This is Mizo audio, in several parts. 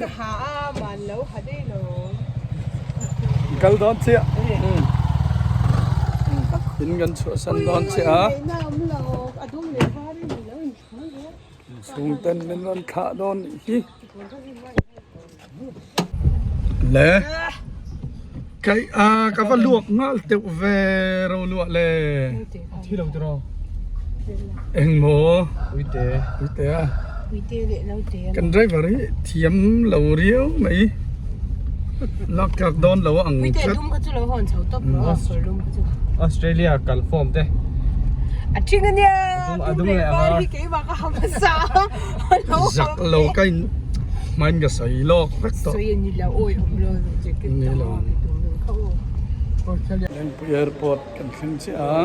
Ka ha a man lo ha dei lo. Kal dawn chiah. In kan chhuahsan dawn chiah a. Chhungten min rawn thlah dawn nih hi. Le kai a ka va luak nghal teuh ve ro luah le. Thi lo tiraw. Engmaw Uite. Uite a. Uite leh naute a. Kan driver hi thiam lo riau mai. Lak tlak dawn lo a ang tlat. Uite dum kha chu lo hawn chho tawp rawh a kawr dum kha chu. Australia kal form te. A thing a nia. A dum leh var hi keimah ka ha hmasa. Zak lo ka in hmain ka sawi lawk vek tawh. Sawi a ni lo awi awm lo jacket Ni lo. Kha aw. Lengpui airport kan thleng chiah a.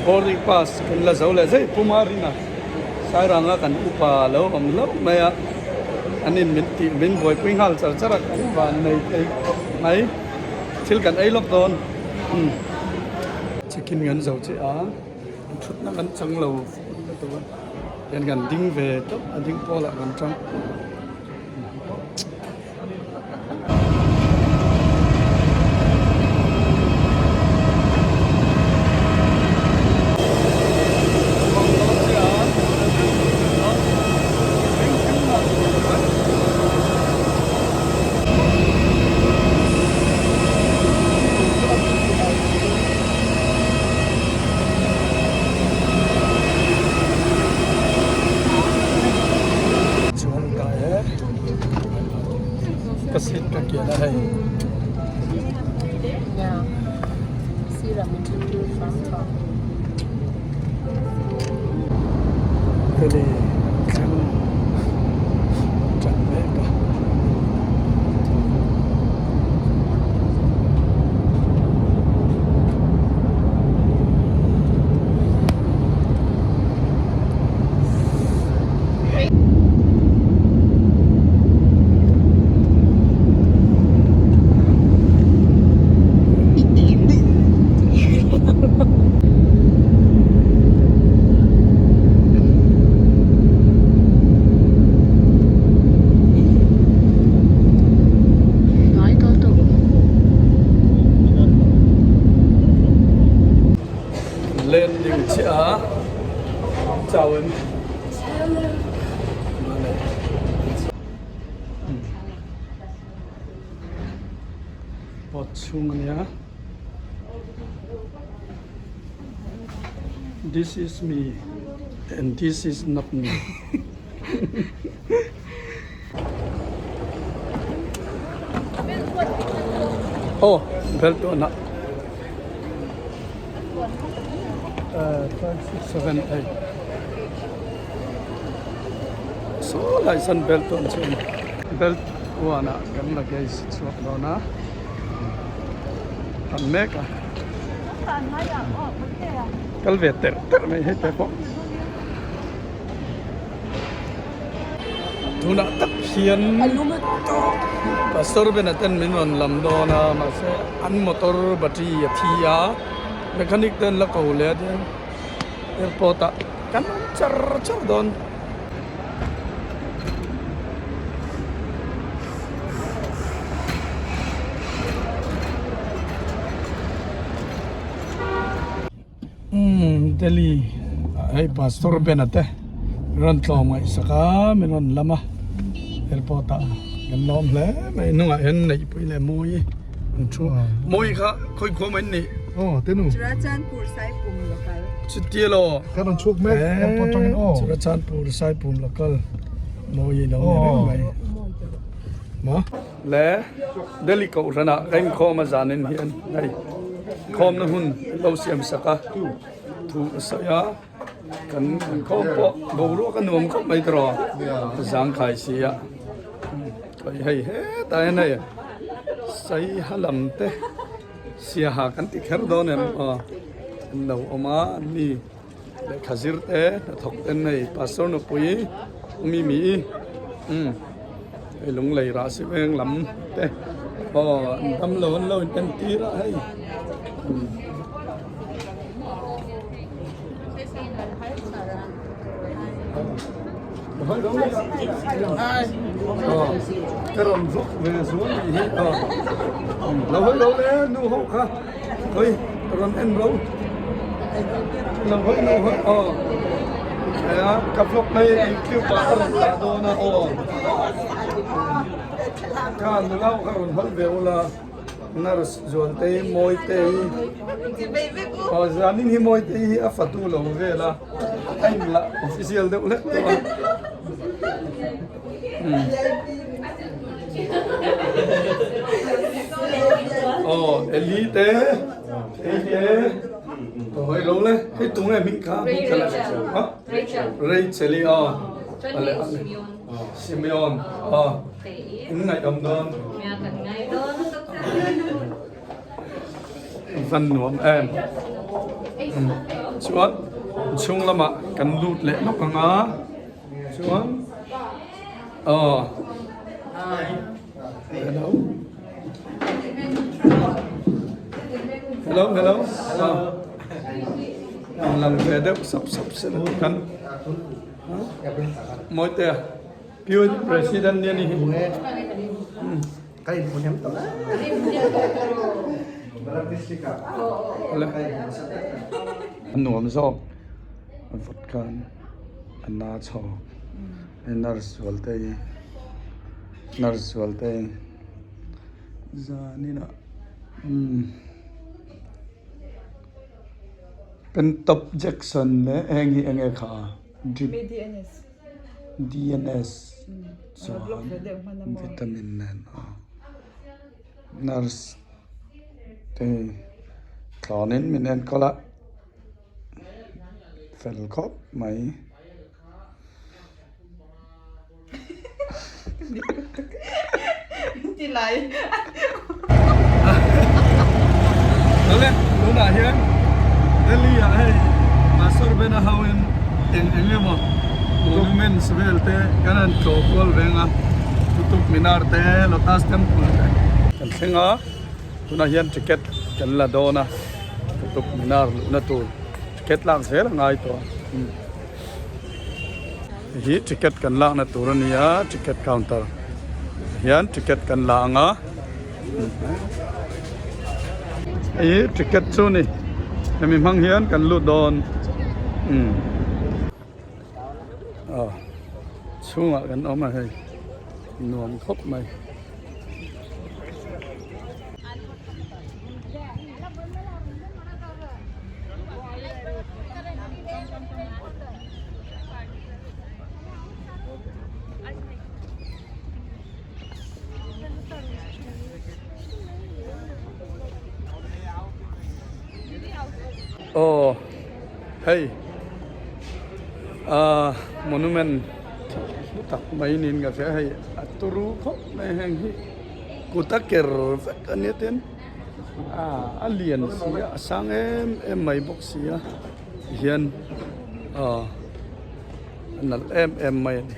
Boarding pass kan la zo leh zai Puma Rina Sairanga kan upa lo awm hlauh mai a an in min tih min buaipui nghal char char a kan van nei thei khawp mai thil kan ei lawk dawn check in kan zo chiah a thutna kan chang lo hian kan ding ve tawp a ding pawlah kan tang. Chuan ta e ka seat ka kian a hei. Delhi thleng tan mek a. Landing chiah a chau em. Pot chhung a nia this is me and this is not me aw bel tuah nah 5 6 7 8 Saw lai sawn belt a awm chu a ni belt uanah kan luggage chhuak dawn a an mek a kal ve terh terh mai hei te pawh tunah tak hian pastor bena ten min rawn lam dawn a mahse an motor battery a thi a mechanic te an la ko leh a tiang airport ah kan awm char char dawn. Umm Delhi hei pastor bena te rawn tlawm ngaihsak a min rawn lam a airport ah kan lawm hle mai hnungah hian neihpui leh mawi an thu mawi kha khawi khua mai an nih aw tenu Churachandpur Saipum local chutia law kan rawn chhuk mek airport atangin aw Churachandpur Saipum local mawi lo ni reng mai maw Le Delhi kohhranah ka inkhawm a zanin hian hei khawmna hun an lo siam sak a thu a sawi a kan inkhawm pawh boruak a nuam khawp mai tawh a zangkhai si a hei hetah hian hei saiha lam te siaha kan ti kher dawn em aw an lo awm a an ni lehkha zir te hnathawk te an nei pastor nupui mi mi umm hei lunglei rah si veng lam te aw an dam lo an lo in en tir a hei umm. Ka rawn vlog ve zual nih hi aw lo hawi lo le nu ho kha hawi ka rawn en ro lo hawi lo hawi aw a ka vlog mai youtube ah ka rawn dah dawn a aw kha nula ho kha rawn hawi ve ula nurse Zualtei Mawitei aw zanin hi Mawitei hi a fatu lo vel a a inlah official deuh hlek tawh a. Aw Eli te Ei te aw hei lo le hei tunge hming kha hming kha la ha Rachel i aw ale ale Simeon aw in ngaih awm dawn van nuam em chuan chhung lamah kan lut leh lawk ang a. Chuan aw hello hello hello ang lang ve deuh sap sap se la tikhan Mawitea Pure President nia ni hi a nuam zawk vawt khan. A na chho hei nurse zual te hi nurse zual te hi zanin ah umm Pentop Jackson leh heng hi eng nge kha drip D N S chuan vitamin nen aw nurse te hi thlawnin min enkawl a. Fel khawp mai. Awle tunah hian Delhi ah hei Pastor Bena ho in eng eng emaw monuments vel te kan han tlawh kual reng a Qutub Minar te Lotus Temple te kan thleng a tunah hian ticket kan la dawn a. Qutub Minar luhna tur ticket lak zel a ngai tawh a hi ticket kan lakna tur a ni a ticket counter hian ticket kan la ang a hei hi ticket chu a ni hemi hmang hian kan lut dawn aw chhungah kan awm a hei nuam khawp mai. Aw hei ah monument hlu tak mai niin ka hria hei a turu khawp mai heng hi. Kut a ker vek a nia tin a lian si a a sang em em mai bawk si a tihian aw a nalh em em mai a ni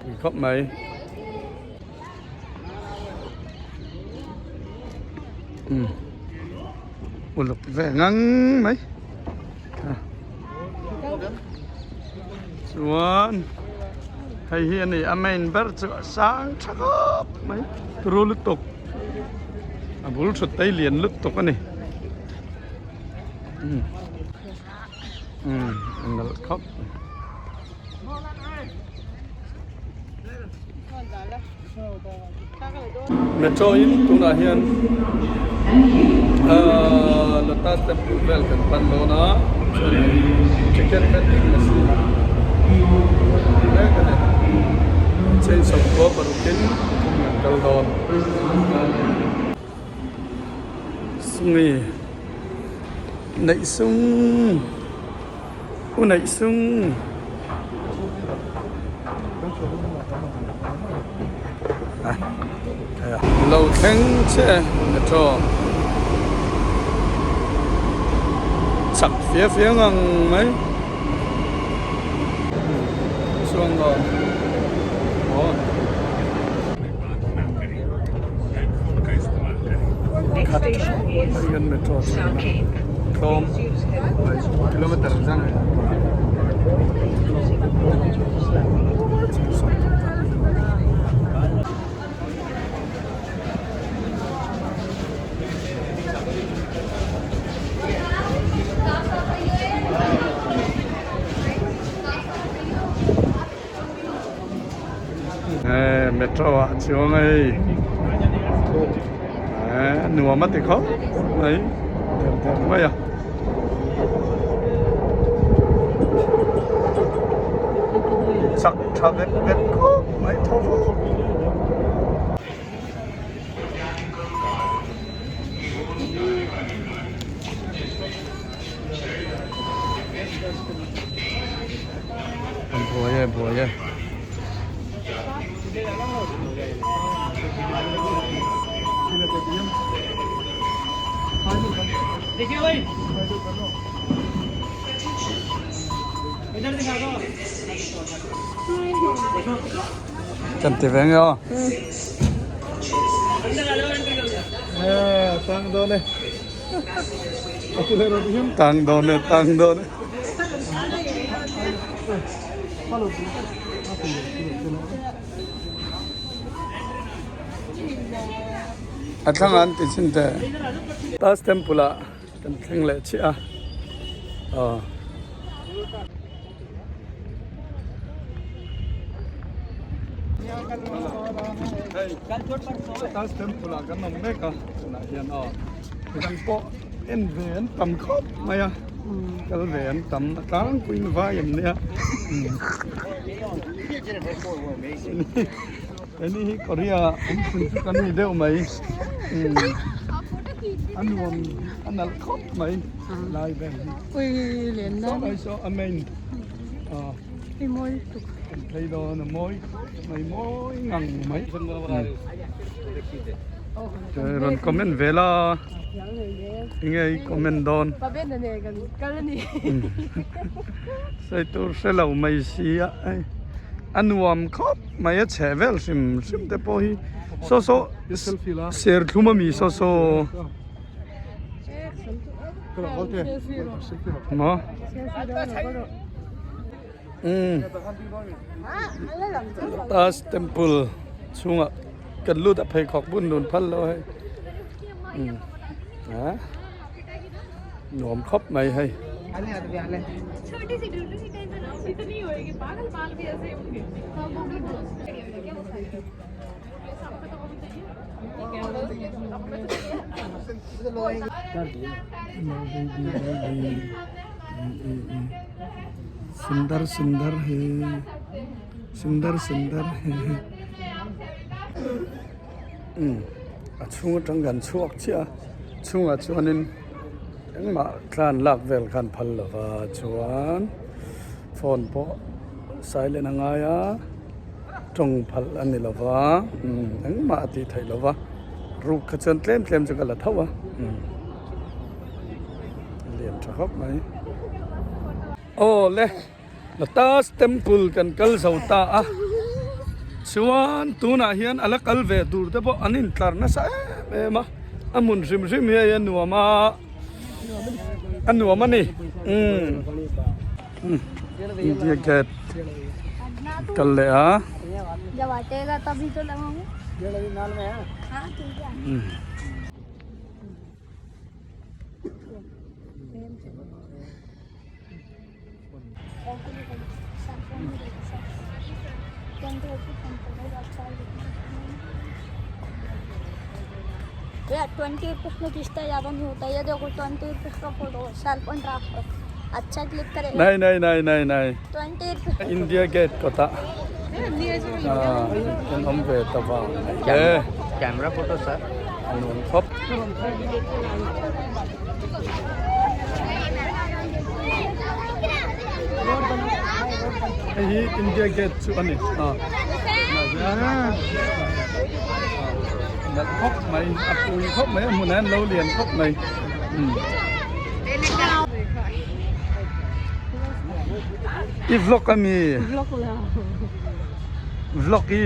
pui khawp mai. Uluk ve ngang mai chuan hei hi a ni a main ber chu a sang tha khawp mai turu lutuk a bul thut te hi lian lutuk a ni umm a nalh khawp Metro in tunah hian ahh Lotus Temple vel kan pan dawn a chuan ticket vending machine mek a ni chain sawmkua parukin pathum kan kal dawn Sungi neih sung. U neih sung. Lo thleng chiah e metro chak fia fia ngang mai chuang dawn aw. Khat hian metro chuan tlawm kilometer zang. Metro ah chuang a hei eh nuam a ti khawp mai ther ther mai a. Chak tha vet vet khawp mai tho vawk. An buai e buai e. Kan ti ve nge aw. Tang dawn e. Tang dawn e, tang dawn e. A thlang an ti chin te. Taj Temple ah kan thleng leh chiah a. Aw. Hei Taj Temple ah kan awm mek a tunah hian aw midang pawh en ve an tam khawp mai a kal ve an tam a tlangpuiin vai an nia heni hi Korea awm chhun chu kan ni deuh mai a nuam a nalh khawp mai lai vel hi. Ui lian Saw lai saw a main ah Hei mawi lutuk. Kan phei dawn a mawi khawp mai mawi ngang mai. Rawn comment ve la enge i comment dawn. Paben a ne kan kal a ni. Sawi tur hre lo mai si a hei a nuam khawp mai a chheh vel hrim hrim te pawh hi saw saw serthlum a mi saw saw. Maw? Umm Taj Temple chhungah kan lut a pheikhawk bun dun phal lo hei umm ah nuam khawp mai hei. सुंदर सुंदर है सुंदर सुंदर है a chhung atang kan chhuak chiah a chhungah chuanin engmah thla an lak vel khan phal lova chuan phone pawh silent a ngai a tawng phalh a ni lova engmah a tih theih lova ruk kha chuan tlem tlem chu ka la tho a lian tha khawp mai aw le Lotus temple kan kal zo ta a chuan tunah hian a la kal ve tur te pawh an intlar nasa em em a a hmun hrim hrim hi a nuam a a nuam a ni umm. India gate kal leh a. Nai nai nai nai nai India gate kawtah kan awm ve ta vang e a nuam khawp. Hei hi India gate chu a ni a nalh khawp mai a pui khawp mai a hmunah hian lo lian khawp mai i vlog a mi vlog i.